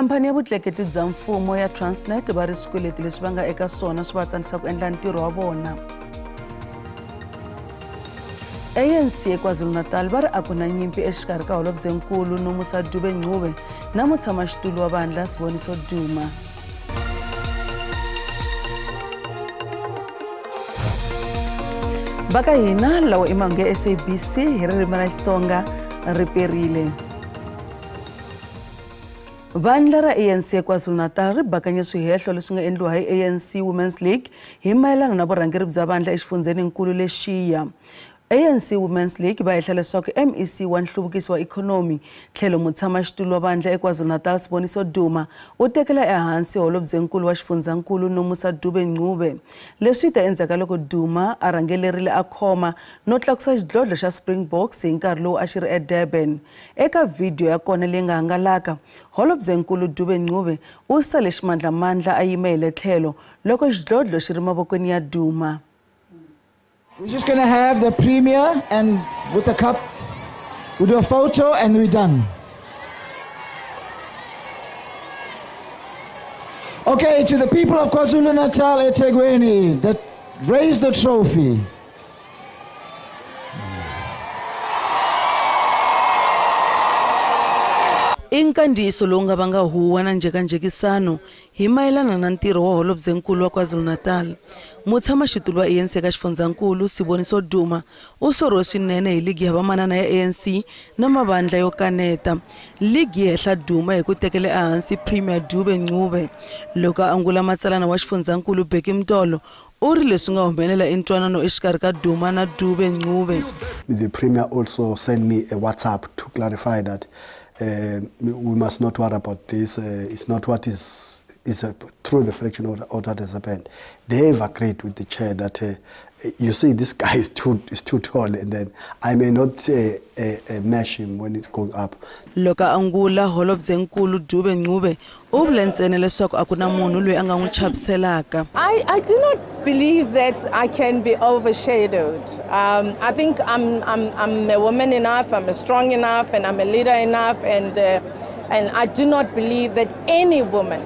Khamphani ya vutleketli bya mfumo ya Transnet va ri swikweleti leswi va nga eka swona swi va tsanisa ku endla ntirho wa vona. ANC eKwaZulu-Natal va ri a ku na nyimpi exikarhi ka holobyenkulu Nomusa Dube-Ncube na mutshamaxitulu wa vandla Siboniso Duma. Va ka hina lawa i mahungu ya SABC hi ririmi ra Xitsonga ri perile. Vandla ra ANC eKwaZulu-Natal ri bakanye swihehlo leswi nga endliwa hi ANC Women's League hi mayelana na vurhangeri bya vandla exifundzheninkulu lexiya. ANC Women's League va hehla leswaku MEC wa nhluvukiso wa ikhonomi tlhelo mutshamaxitulu wa vandla eKwaZulu-Natal Siboniso Duma u tekela ehansi holobyenkulu wa xifundzankulu Nomusa Dube-Ncube. Leswi ta endzhaku ka loko Duma a rhangelerile a khoma no tlakusa xidlodlo xa Springboks hi nkarhi lowu a xi ri eDurban. Eka vhidiyo ya kona leyi nga hangalaka, holobyenkulu Dube-Ncube u sale ximandlamandla a yime hi le tlhelo loko xidlodlo xi ri mavokweni ya Duma. We're just going to have the premier and with the cup, we do a photo and we're done. Okay, to the people of KwaZulu-Natal, eThekwini, that raised the trophy. I nkandziyiso lowu nga vanga huwa na njhekanjhekisano hi mayelana na ntirho wa holobyenkulu wa KwaZulu-Natal. Mutshamaxitulu wa ANC eka xifundzankulu Siboniso Duma u soriwe swinene hi ligi ya vamanana ya ANC na mavandla yo kaneta. Ligi yi hehla Duma hi ku tekela ehansi Premier Dube-Ncube. Loko a angula matsalana wa xifundzankulu Bheki Mtolo u ri leswi nga humelela i ntwanano exikarhi ka Duma na Dube-Ncube. The Premier also sent me a WhatsApp to clarify that we must not worry about this. It's not what is a true reflection of what has happened. They've agreed with the chair that you see this guy is too tall, and then I may not mesh him when it's going up. Loko a angula holobyenkulu Dube-Ncube u vule ntsena leswaku a ku na munhu loyi a nga n'wi chaviselaka. I do not believe that I can be overshadowed. I think I'm a woman enough, I'm strong enough, and I'm a leader enough, and I do not believe that any woman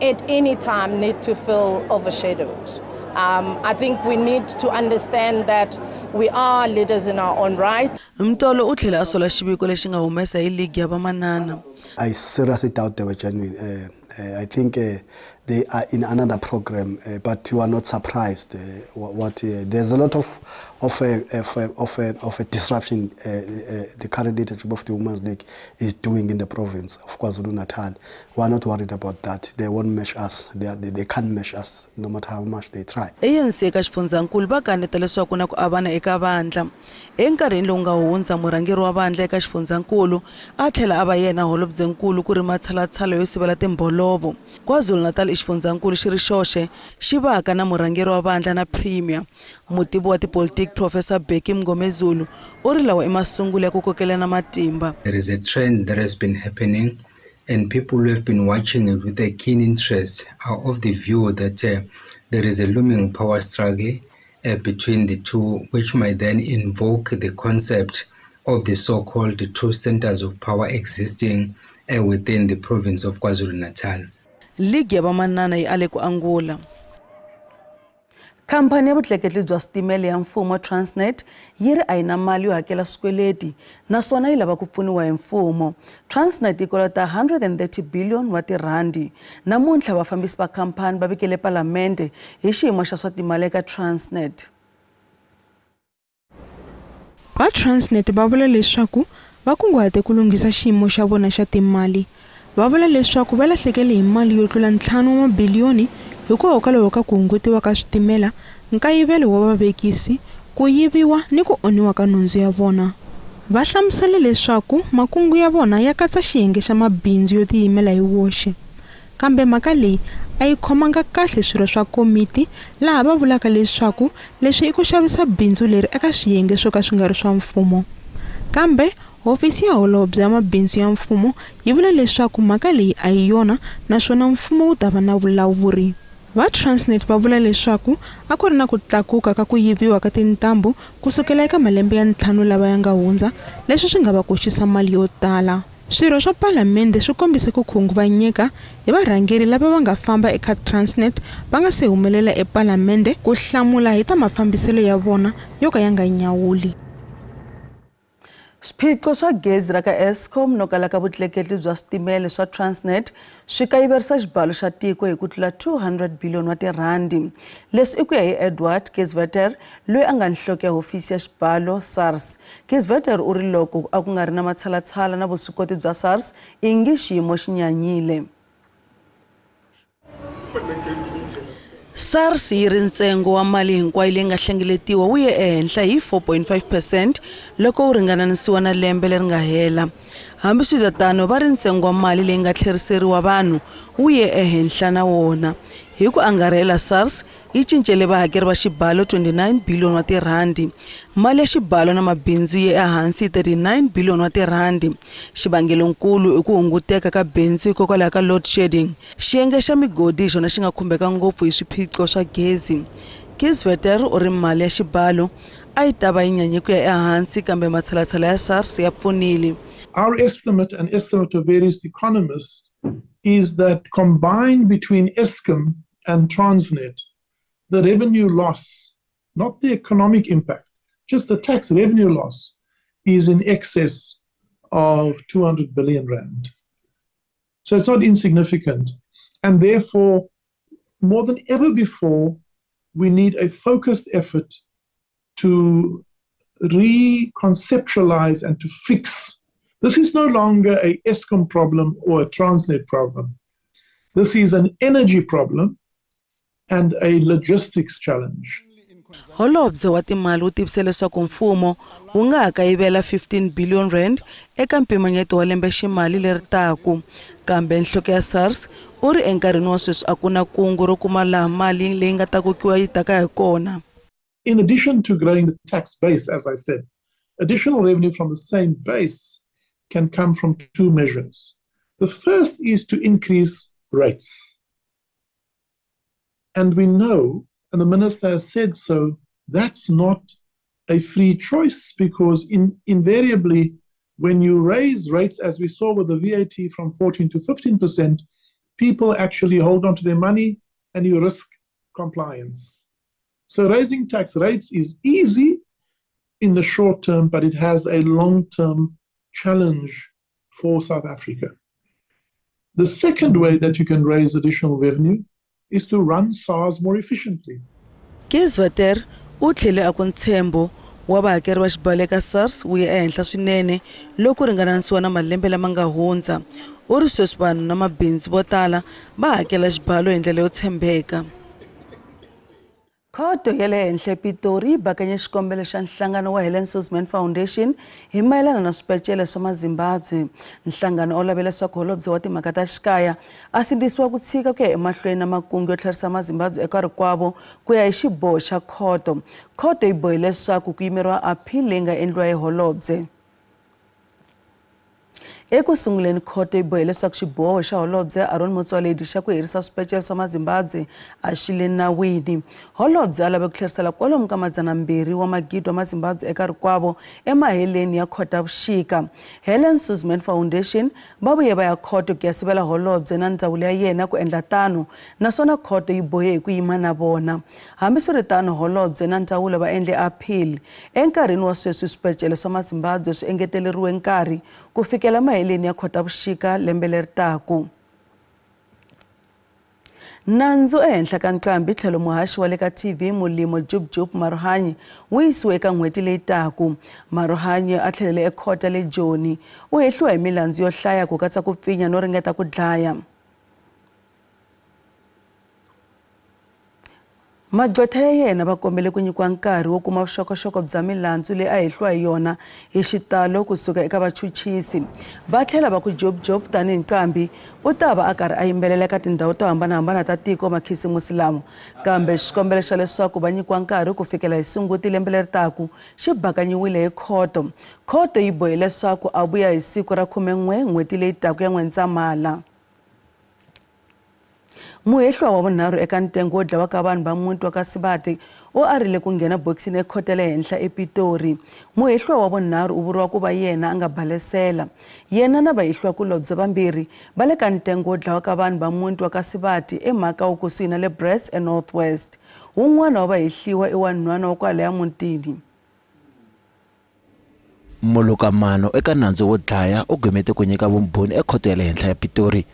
at any time need to feel overshadowed. I think we need to understand that we are leaders in our own right. Mtolo u tlhela a sola xiviko lexi nga humesa hi ligi ya vamanana. I seriously doubt they were genuine. I think they are in another program, but you are not surprised. There's a lot of a disruption the current leadership of the Women's League is doing in the province of KwaZulu-Natal. We are not worried about that. They won't mesh us. They can't mesh us, no matter how much they try. ANC eka xifundzankulu va kaneta leswaku na ku avana eka vandla. Enkarhini lowu nga hundza murhangeri wa vandla eka xifundzankulu a tlhela a va yena holobyenkulu ku ri matshalatshala yo sivela timbholovo. KwaZulu-Natal i xifundzankulu xi ri xoxe xi vaka na murhangeri wa vandla na Premier. Mutivi wa tipolitiki Professor Bheki Mngomezulu u ri lawa i masungulo ya ku kokelana matimba. There is a trend that has been happening, and people who have been watching it with a keen interest are of the view that there is a looming power struggle between the two, which might then invoke the concept of the so-called two centers of power existing within the province of KwaZulu-Natal. Ligi ya vamanana yi ale ku angula. Khamphani ya vutleketli bya switimela ya mfumo Transnet yi ri a yi na mali yo hakela swikweleti naswona yi lava ku pfuniwa hi mfumo. Transnet yi kolota 130 billion wa tirhandi. Namuntlha vafambisi va khamphani va vikele palamende hi xiyimo xa swa timali eka Transnet. Va Transnet va vula leswaku va kunguhate ku lunghisa xiyimo xa vona xa timali. Va vula leswaku va lahlekele hi mali yo tlula 5 wa mabiliyoni hikwalaho ka ku hungutiwa ka switimela, nkayivelo wa vavekisi, ku yiviwa ni ku onhiwa ka nhundzu ya vona. Va hlamusele leswaku makungu ya vona ya katsa xiyenge xa mabindzu yo tiyimela hi woxe. Kambe mhaka leyi a yi khomanga kahle swirho swa komiti, laha va vulaka leswaku leswi i ku xavisa bindzu leri eka swiyenge swo ka swi nga ri swa mfumo. Kambe hofisi ya holobye ya mabindzu ya mfumo yi vula leswaku mhaka leyi a hi yona naswona mfumo wu ta va na vulawuri. Va Transnet va vula leswaku a ku ri na ku tlakuka ka ku yiviwa ka tintambu kusukela eka malembe ya 5 lawa ya nga hundza, leswi swi nga va koxisa mali yo tala. Swirho swa palamende swi kombise ku khunguvanyeka hi varhangeri lava va nga famba eka Transnet va nga se humelela epalamende ku hlamula hi ta mafambiselo ya vona yo ka ya nga nyawuli. Swiphiqo swa gezi ra ka Eskom no kala ka vutleketli bya switimela swa Transnet swi kayiverisa xibalo xa tiko hi ku tlula 200 billion wa tirhandi. Leswi i ku ya hi Edward Kieswetter, loyi a nga nhloko ya hofisi ya xibalo SARS. Kieswetter u ri loko a ku nga ri na matshalatshala na vuswikoti bya SARS, ingi xiyimo xi nyanyile. SARS yi ri ntsengo wa mali hinkwayo leyi nga hlengeletiwa wu ye ehenhla hi 4.5% loko wu ringananisiwa na lembe leri nga hela. Hambiswiritano, va ri ntsengo wa mali leyi nga tlheriseriwa vanhu wu ye ehenhla na wona. Hi ku angarhela, SARS yi cincele vahakeri va xibalo 29 billion wa tirhandi. Mali ya xibalo na mabindzu yi ye ehansi hi 39 billion wa tirhandi. Xivangelonkulu i ku hunguteka ka bindzu hikokwalaho ka load shedding. Xiyenge xa migodi hi xona xi nga khumbeka ngopfu hi swiphiqo swa gezi. Kieswetter u ri mali ya xibalo a yi ta va yi nyanye ku ya ehansi, kambe matshalatshala ya SARS ya pfunile. Our estimate and estimate of various economists is that combined between Eskom and Transnet, the revenue loss, not the economic impact, just the tax revenue loss, is in excess of 200 billion rand. So it's not insignificant. And therefore, more than ever before, we need a focused effort to reconceptualize and to fix. This is no longer a Eskom problem or a Transnet problem. This is an energy problem and a logistics challenge. Holobye wa timali wu tivise leswaku mfumo wu nga ha kayivela 15 billion rand eka mpimanyeto wa lembe ximali leri taku. Kambe nhloko ya SARS u ri enkarhini wa sweswi a ku na kungu ro kuma laha mali leyi nga tlakukiwa yi taka hi kona. In addition to growing the tax base, as I said, additional revenue from the same base can come from two measures. The first is to increase rates. And we know, and the minister has said so, that's not a free choice, because invariably, when you raise rates, as we saw with the VAT from 14 to 15%, people actually hold on to their money and you risk compliance. So raising tax rates is easy in the short term, but it has a long-term challenge for South Africa. The second way that you can raise additional revenue is to run SARS more efficiently. Kieswetter u tlhele a ku ntshembo wa vahakeri va xibalo eka SARS wu ye ehenhla swinene loko ringananisiwa na malembe lama nga hundza. U ri sweswi vanhu na mabindzu vo tala va hakela xibalo hi ndlela yo tshembeka. Khoto ya le henhla ePitori yi bakanye xikombelo xa nhlangano wa Helen Suzman Foundation hi mayelana na swipecele swa maZimbabwe. Nhlangano a wu lave leswaku holobye wa timhaka ta xikaya a sindzisiwa ku tshika ku ya emahlweni na makungu yo tlherisa maZimbabwe eka rikwavo ku ya hi xiboho xa khoto. Khoto yi bohe leswaku ku yimeriwa appeal leyi nga endliwa hi holobye. Eku sunguleni, khoto yi bohe leswaku xiboho xa holobye Aaron Motsoaledi xa ku herisa swipecele swa maZimbabwe a xi le nawini. Holobye a lave ku tlherisela kwalomu ka 200 wa magidi wa maZimbabwe eka rikwavo emaheleni ya Khotavuxika. Helen Suzman Foundation va vuye va ya khoto ku ya sivela holobye na ndzawulo ya yena ku endla tano, naswona khoto yi bohe hi ku yima na vona. Hambiswiritano, holobye na ndzawulo va endle appeal. Enkarhini wa sweswi, swipecele swa maZimbabwe swi engeteleriwe nkarhi ku fikela maheleni ya Khotavuxika lembe leri taku. Nandzu ehenhla ka nqambi tlhelo muhaxi wa le ka TV Molemo Jub Jub Maruhanyi wu yisiwe eka n'hweti leyi taku. Maruhanyi a tlhelele ekhota le Joni. U hehliwa hi milandzu yo hlaya ku katsa ku pfinya no ringeta ku dlaya. Magqwetha ya yena va kombele ku nyikiwa nkarhi wo kuma vuxokoxoko bya milandzu leyi a hehliwa hi yona hi xitalo kusuka eka vachuchisi. Va tlhela va ku Jub Jub tanihi nqambi u ta va a karhi a yimbelela eka tindhawu to hambanahambana ta tiko makhisimusi lama, kambe xikombelo xa leswaku va nyikiwa nkarhi ku fikela hi Sunguti lembe leri taku xi bakanyiwile hi khoto. Khoto yi bohe leswaku a vuya hi siku ra 11 n'hweti leyi taku ya N'wendzamhala. Muhehliwa wa vunharhu eka ntengo wo dlawa ka vanhu va muti wa ka Sibati u arile ku nghena bokisini ekhoto ya le henhla ePitori. Muhehliwa wa vunharhu u vuriwa ku va yena a nga balesela. Yena na vahehliwakulobye vambirhi va le ka ntengo wo dlawa ka vanhu va muti wa ka Sibati eMhaka kusuhi na le Brits eNorth West. Wun'wana wa vahehliwa i wanhwana wa kwalaya mutini. Molokamano eka nandzu wo dlaya u gimete ku nyika vumbhoni ekhoto ya le henhla ya Pitori.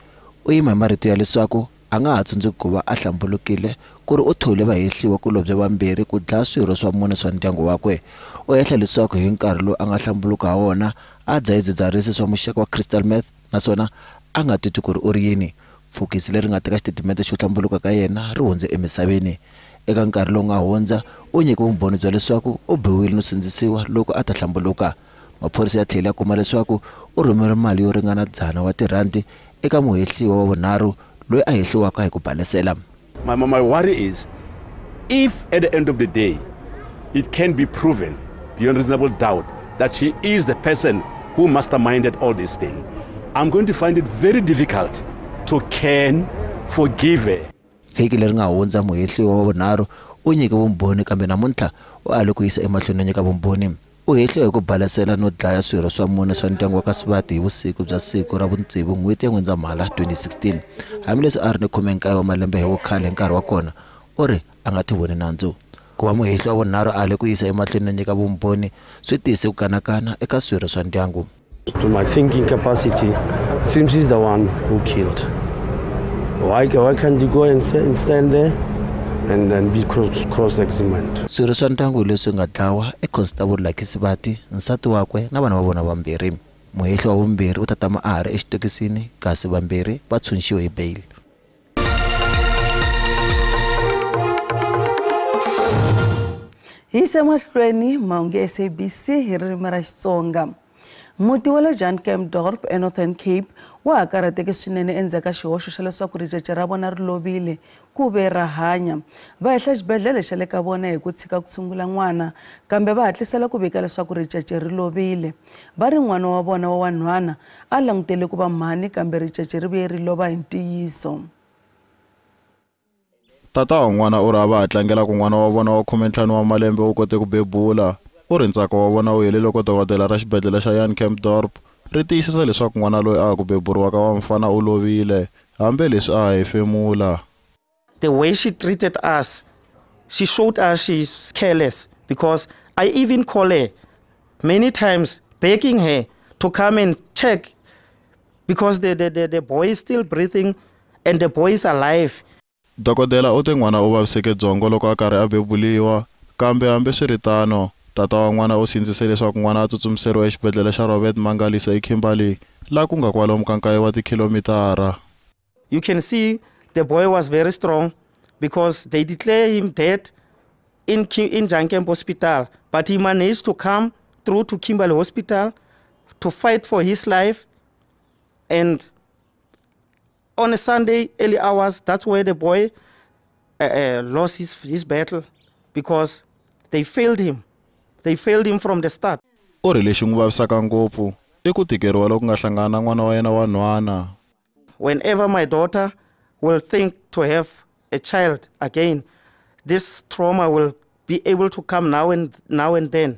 U yima hi marito ya leswaku a nga ha tsundzuki ku va a hlambulukile ku ri u thole vahehliwa kulobye vambirhi ku dlaya swirho swa mune swa ndyangu wakwe. U hehla leswaku hi nkarhi lowu a nga hlambuluka ha wona a dzahe swidzidziharisi swa muxaka wa crystal meth naswona a nga titwi ku ri u ri yini. Fokisi leri nga teka xitatimende xo hlambuluka ka yena ri hundze emisaveni. Eka nkarhi lowu nga hundza u nyike vumbhoni bya leswaku u biwile no sindzisiwa loko a ta hlambuluka. Maphorisa ya tlhela ya kuma leswaku u rhumele mali yo ringana 100 wa tirhandi eka muhehliwa wa vunharhu loyi a hehliwaka hi ku balesela. My worry is if at the end of the day it can be proven beyond reasonable doubt that she is the person who masterminded all this thing, I'm going to find it very difficult to can forgive her. Vhiki leri nga hundza muhehliwa wa vunharhu u nyike vumbhoni kambe namuntlha u ale ku yisa emahlweni no nyika vumbhoni. U hehliwa hi ku balesela no dlaya swirho swa mune swa ndyangu wa ka Sibati hi vusiku bya siku ra vutsevu n'hweti ya N'wendzamhala 2016. Hambileswi a ri ni 19 wa malembe hi vukhale hi nkarhi wa kona, u ri a nga tivoni nandzu. Ku va muhehliwa wa vunharhu a ale ku yisa emahlweni no nyika vumbhoni swi tise ku kanakana eka swirho swa ndyangu. To my thinking capacity, it seems he's the one who killed. Why can't you go and stand there and then be cross-examined? Swirho swa ndyangu leswi nga dlawa i Constable Lucky Sibati, nsati wakwe na vana va vona vambirhi. Muhehliwa wa vumbirhi u ta tama a ha ri exitokisini kasi vambirhi va tshunxiwe hi bail. Hi yisa emahlweni mahungu ya SABC hi ririmi ra Xitsonga. Muti wa le Jan Kempdorp eNorthern Cape wa ha karhateke swinene endzhaku ka xihoxo xa leswaku ricece ra vona ri lovile ku ve ra hanya. Va hehla xibedhlele xa le ka vona hi ku tshika ku tshungula n'wana kambe va hatlisela ku vika leswaku ricece ri lovile. Va ri n'wana wa vona wa wanhwana a langutele ku va mhani kambe ricece ri vuye ri lova hi ntiyiso. Tata wa n'wana u ri a va ha tlangela ku n'wana wa vona wa 15 wa malembe u kote ku bebula. U ri ntsako wa vona wu hele loko dokodela ra xibedhlele xa Jan Kempdorp ri tiyisisa leswaku n'wana loyi a ha ku beburiwaka wa mfana u lovile hambileswi a ha hefemula. The way she treated us, she showed us she's careless because I even call her many times begging her to come and check because the boy is still breathing and the boy is alive. Dokodela u te n'wana u vaviseke byongo loko a karhi a bebuliwa kambe hambiswiritano tata wa n'wana u sindzise leswaku n'wana a tsutsumiseriwa exibedhlele xa Robert Mangalisa eKimberley laha ku nga kwalomu ka 9 wa tikhilomitara. You can see the boy was very strong because they declare him dead in Jan Kemp Hospital, but he managed to come through to Kimberley Hospital to fight for his life. And on a Sunday, early hours, that's where the boy lost his battle because they failed him. They failed him from the start. U ri lexi n'wi vavisaka ngopfu i ku tikeriwa loko nga hlangana na n'wana wa yena wa nhwana. Whenever my daughter will think to have a child again, this trauma will be able to come now and then.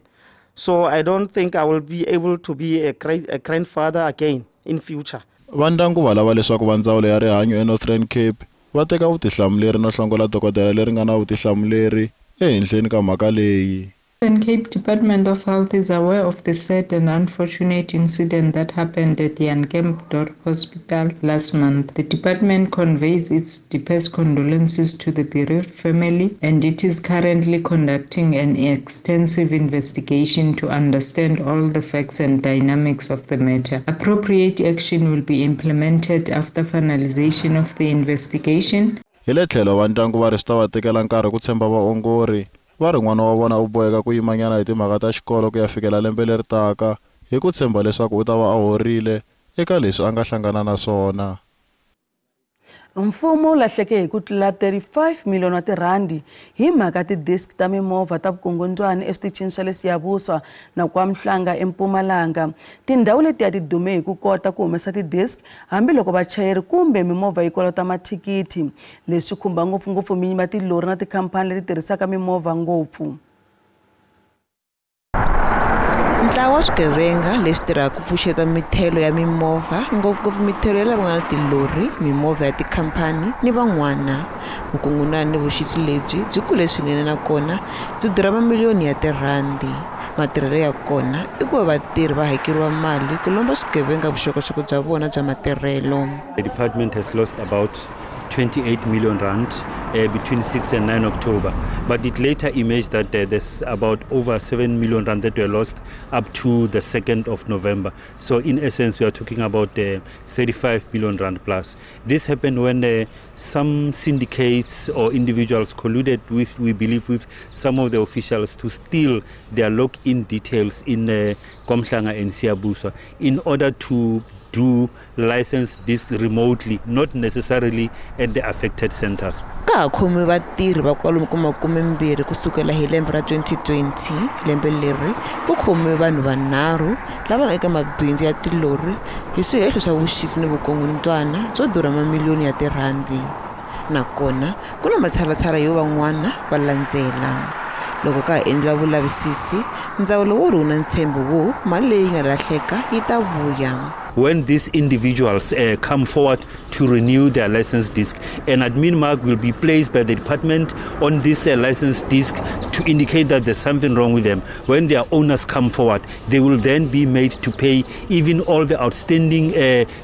So I don't think I will be able to be a grandfather again in future. Va ndyangu va lava leswaku va ndzawulo ya rihanyo eNorthern Cape va teka vutihlamuleri no hlongola dokodela leri nga na vutihlamuleri ehenhleni ka mhaka leyi. Northern Cape Department of Health is aware of the sad and unfortunate incident that happened at Jan Kempdorp Hospital last month. The department conveys its deepest condolences to the bereaved family, and it is currently conducting an extensive investigation to understand all the facts and dynamics of the matter. Appropriate action will be implemented after finalization of the investigation. Hi le tlhelo va ndyangu va ri swi ta va tekela nkarhi ku tshemba vaongori. Va ri n'wana wa vona u boheka ku yimanyana hi timhaka ta xikolo ku ya fikela lembe leri taka hi ku tshemba leswaku u ta va a horile eka leswi a nga hlangana na swona. Mfumo wu lahleke hi ku tlula 35 miliyoni wa tirhandi hi mhaka ti-disc ta mimovha ta vukungundzwani eswitichini swa le Siyabuswa na KwaMhlanga eMpumalanga. Tindhawu letiya ti dume hi ku kota ku humesa ti-disc hambiloko vachayeri kumbe mimovha yi kolota mathikithi. Leswi khumba ngopfungopfu vinyi va tilori na tikhampani leti tirhisaka mimovha ngopfu. Ntlawa wa swigevenga leswi tirhaka ku pfuxeta mithelo ya mimovha, ngopfungopfu mithelo ya lava nga na tilori, mimovha ya tikhampani ni van'wana. Vukungundzwana ni vuxisi lebyi byi kule swinene nakona byi durha mamiliyoni ya tirhandi. Matirhelo ya kona i ku va vatirhi va hakeriwa mali ku lomba swigevenga vuxokoxoko bya vona bya matirhelo. The department has lost about 28 million rand between 6 and 9 October. But it later emerged that there's about over 7 million rand that were lost up to the 2nd of November. So in essence, we are talking about 35 million rand plus. This happened when some syndicates or individuals colluded with, we believe, with some of the officials to steal their login details in KwaMhlanga and Siyabuswa in order to do license this remotely, not necessarily at the affected centers. Ka ha khomiwe vatirhi va kwalomu ka 20 kusukela hi lembe ra 2020. Lembe leri ku khomiwe vanhu vanharhu lava nga eka mabindzu ya tilori hi swihehlo swa vuxisi ni vukungundzwana byo durha mamiliyoni ya tirhandi. Nakona ku na matshalatshala yo van'wana va landzela. Loko ka ha endliwa vulavisisi, ndzawulo wu ri wu na ntshembo wo mali leyi nga lahleka yi ta vuya. When these individuals come forward to renew their license disc, an admin mark will be placed by the department on this license disc to indicate that there's something wrong with them. When their owners come forward, they will then be made to pay even all the outstanding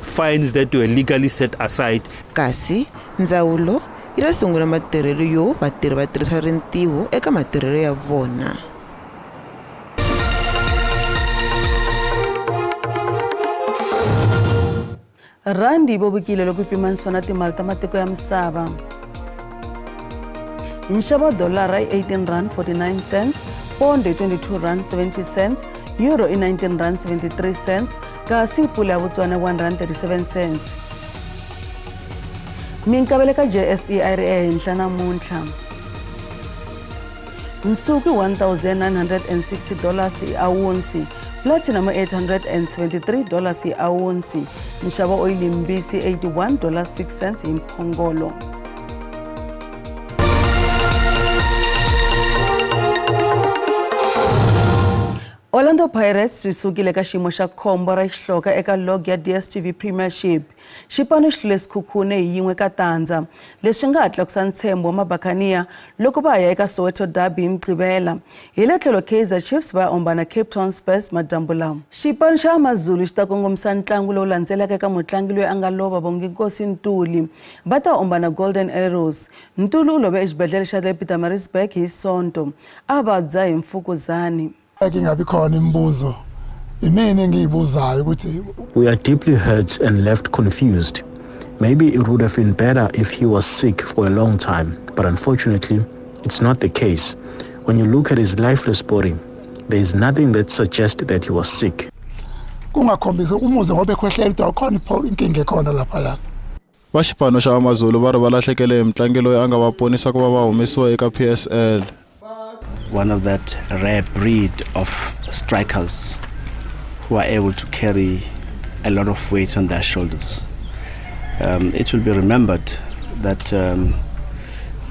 fines that were legally set aside. Kasi ndzawulo yi ta sungula matirhelo yo vatirhi va tirhisa rintiho eka matirhelo ya vona. Randi yi vevukile loko yi pimanisiwa na timali ta matiko ya misava. Nxavo wa dolara i 18 rand 49 cents, pondo i 22 rand 70 cents, euro i 19 rand 73 cents, kasi pula ya Botswana 1 rand 37 cents. Minkavelo ka JSE a yi ri ehenhla namuntlha. Nsuku $1,960 hi awunsi, platinum $873 hi awunsi, nxavo oyili mbisi $81.06 hi mphongolo. Orlando Pirates swi sukile ka xiyimo xa khombo ra xihloka eka log ya DStv Premiership. Xipano xi hlule Sekhukhune hi 1-0, leswi nga ha tlakusa ntshembo wa Mabakania loko va ya eka Soweto Derby hi Mugqivela. Hi le tlhelo Kaizer Chiefs va ya ombana Cape Town Spurs madyambu lawa. Xipano xa AmaZulu xi ta kongomisa ntlangu lowu landzelaka eka mutlangi loyi a nga lova Bonginkosi Ntuli. Va ta ombana Golden Arrows. Ntuli u love exibedhlele xa le Pietermaritzburg hi Sonto. A vabya hi mfukuzani. We are deeply hurt and left confused. Maybe it would have been better if he was sick for a long time, but unfortunately, it's not the case. When you look at his lifeless body, there is nothing that suggests that he was sick. Va xipano xa AmaZulu va ri va lahlekele hi mutlangi loyi a nga va ponisa ku va va humesiwa eka PSL. One of that rare breed of strikers who are able to carry a lot of weight on their shoulders. It will be remembered that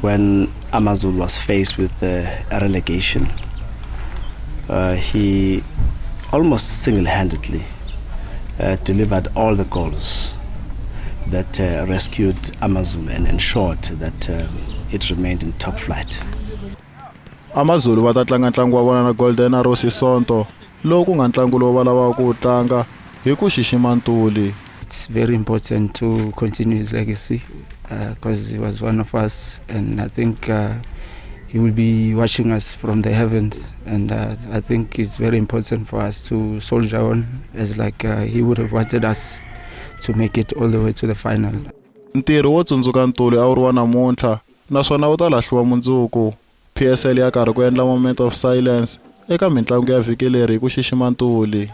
when AmaZulu was faced with a relegation, he almost single-handedly delivered all the goals that rescued AmaZulu and ensured that it remained in top flight. AmaZulu va ta tlanga ntlangu wa vona na Golden Arrows hi Sonto, lowu ku nga ntlangu lowu va lavaka ku wu tlanga hi ku xixima Ntuli. It's very important to continue his legacy because he was one of us, and I think he will be watching us from the heavens, and I think it's very important for us to soldier on as like he would have wanted us to make it all the way to the final. Ntirho wo tsundzuka Ntuli a wu ri wa namuntlha naswona wu ta lahliwa mundzuku. PSL ya karhi ku endla moment of silence eka mintlangu ya vhiki leri hi ku xixima Ntuli.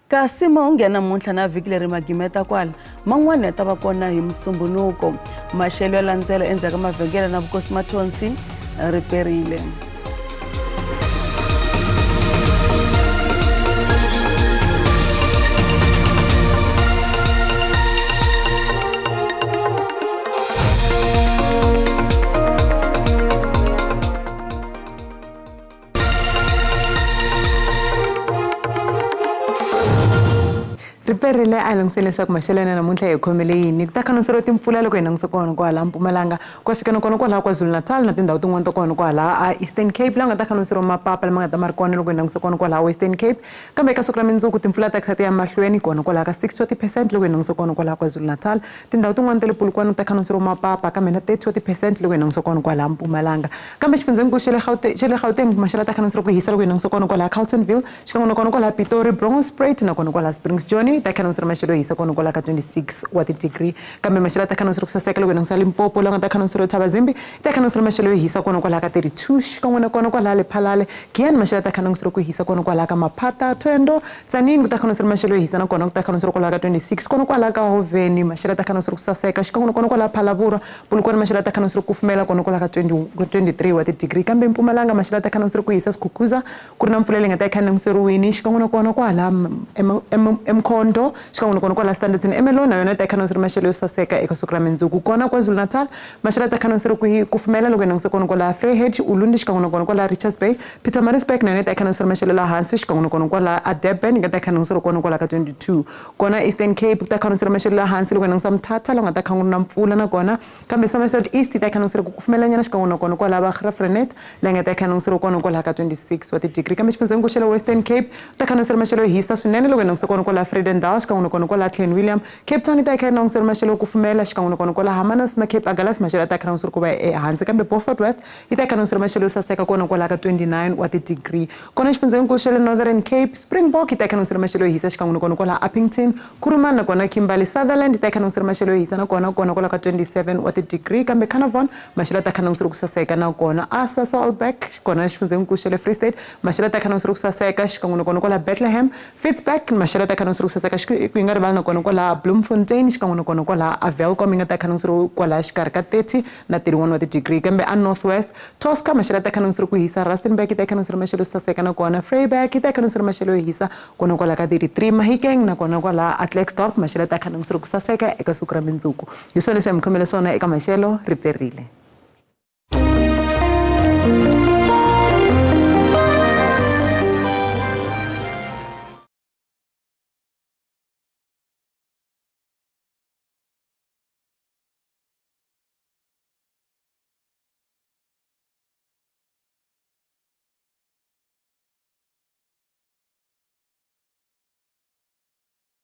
Kasi mahungu ya namuntlha na vhiki leri magimeta kwala man'wana ya ta va kona hi Musumbunuko. Maxelo ya landzela endzhaku ka mavhengele na Vukosi Mathonsi ri perile. Riperile a langusele leswaku maxelo ya namuntlha hi khomele yini ku ta khanseriwa timpfula loko hi languse kona kwala Mpumalanga ku fika na kona kwala KwaZulu-Natal na tindhawu tin'wana ta kona kwala a Eastern Cape la nga ta khanseriwa mapapa lama nga ta ma ri kona loko hi languse kona kwala Western Cape kambe eka siku ra mundzuku timpfula ta kha ti ya mahlweni kona kwala ka 60% loko hi languse kona kwala KwaZulu-Natal tindhawu tin'wana ta le Polokwane ta khanseriwa mapapa kambe na 30% loko hi languse kona kwala Mpumalanga kambe xifundzenikulu xa le Gauteng maxelo ta khanseriwa ku hisa loko hi languse kona kwala Carltonville xikan'we na kona kwala Pitori Bronkhorstspruit na kona kwala Springs Johnny ta khanseriwa maxelo yo hisa kona kwala ka 26 wa ti-degree kambe maxelo ta khanseriwa ku saseka loko hi langutisa Limpopo la nga ta khanseriwa Thabazimbi ta khanseriwa maxelo yo hisa kona kwala ka 32 xikan'we na kona kwala Lephalale Giyani maxelo ta khanseriwa ku hisa kona kwala ka Maphata Thohoyandou Tzaneen ku ta khanseriwa maxelo yo hisa na kona ku ta khanseriwa kwala ka 26 kona kwala ka Hoveni maxelo ta khanseriwa ku saseka xikan'we na kona kwala Phalaborwa Polokwane maxelo ta khanseriwa ku kufumela kona kwala ka 23 wa ti-degree kambe Mpumalanga maxelo ta khanseriwa ku hisa Skukuza ku ri na mpfula leyi nga ta yi khanseriwini xikan'we na kona kwala Mkhondo xikan'we na kona kwala Standerton Emelona na yona ta khanseriwa maxelo yo saseka eka siku ra mundzuku kona KwaZulu-Natal maxelo ta khanseriwa ku kufumela loko hi languse kona kwala Vryheid Ulundi xikan'we na kona kwala Richards Bay Pietermaritzburg na yona ta khanseriwa maxelo la hansi xikan'we na kona kwala Durban nga ta khanseriwa kona kwala ka 22 kona Eastern Cape ta khanseriwa maxelo la hansi loko hi languse Mthatha la nga ta khanseriwa na mpfula na kona kambe Somerset East ta khanseriwa ku kufumelanyana xikan'we na kona kwala Graaff-Reinet la nga ta khanseriwa kona kwala ka 26 wa ti-degree kambe xifundzenikulu xa le Western Cape ta khanseriwa maxelo yo hisa swinene loko hi languse kona kwala Vredendal xikan'we na kona kwala Clan William Cape Town ta khanseriwa maxelo yo kufumela xikan'we na kona kwala Hermanus na Cape Agulhas maxelo ta khanseriwa ku va ehansi kambe Beaufort West yi ta khanseriwa maxelo yo saseka kona kwala ka 29 wa ti-degree kona xifundzenikulu xa le Northern Cape Springbok yi ta khanseriwa maxelo yo hisa xikan'we na kona kwala Upington Kuruman na kona Kimberley Sutherland yi ta khanseriwa maxelo yo hisa na kona kona kwala ka 27 wa ti-degree kambe Carnarvon maxelo ta khanseriwa ku saseka na kona Asa Saulbeck kona xifundzenikulu xa le Free State maxelo ta khanseriwa ku saseka xikan'we na kona kwala Bethlehem Fitzburg maxelo ta khanseriwa ku saseka ku nga rivali na kona kwala Bloemfontein xikan'we na kona kwala Welkom yi nga ta khanseriwa kwala xikarhi ka 30 na 31 wa ti-degree kambe a North West Tosca maxelo ta khanseriwa ku hisa Rustenburg yi ta khanseriwa maxelo yo saseka na kona Vryburg yi ta khanseriwa maxelo yo hisa kona kwala ka 33 Mahikeng na kona kwala Klerksdorp maxelo ta khanseriwa ku saseka eka siku ra mundzuku hi swona leswi hi mi khomele swona eka maxelo ri perile.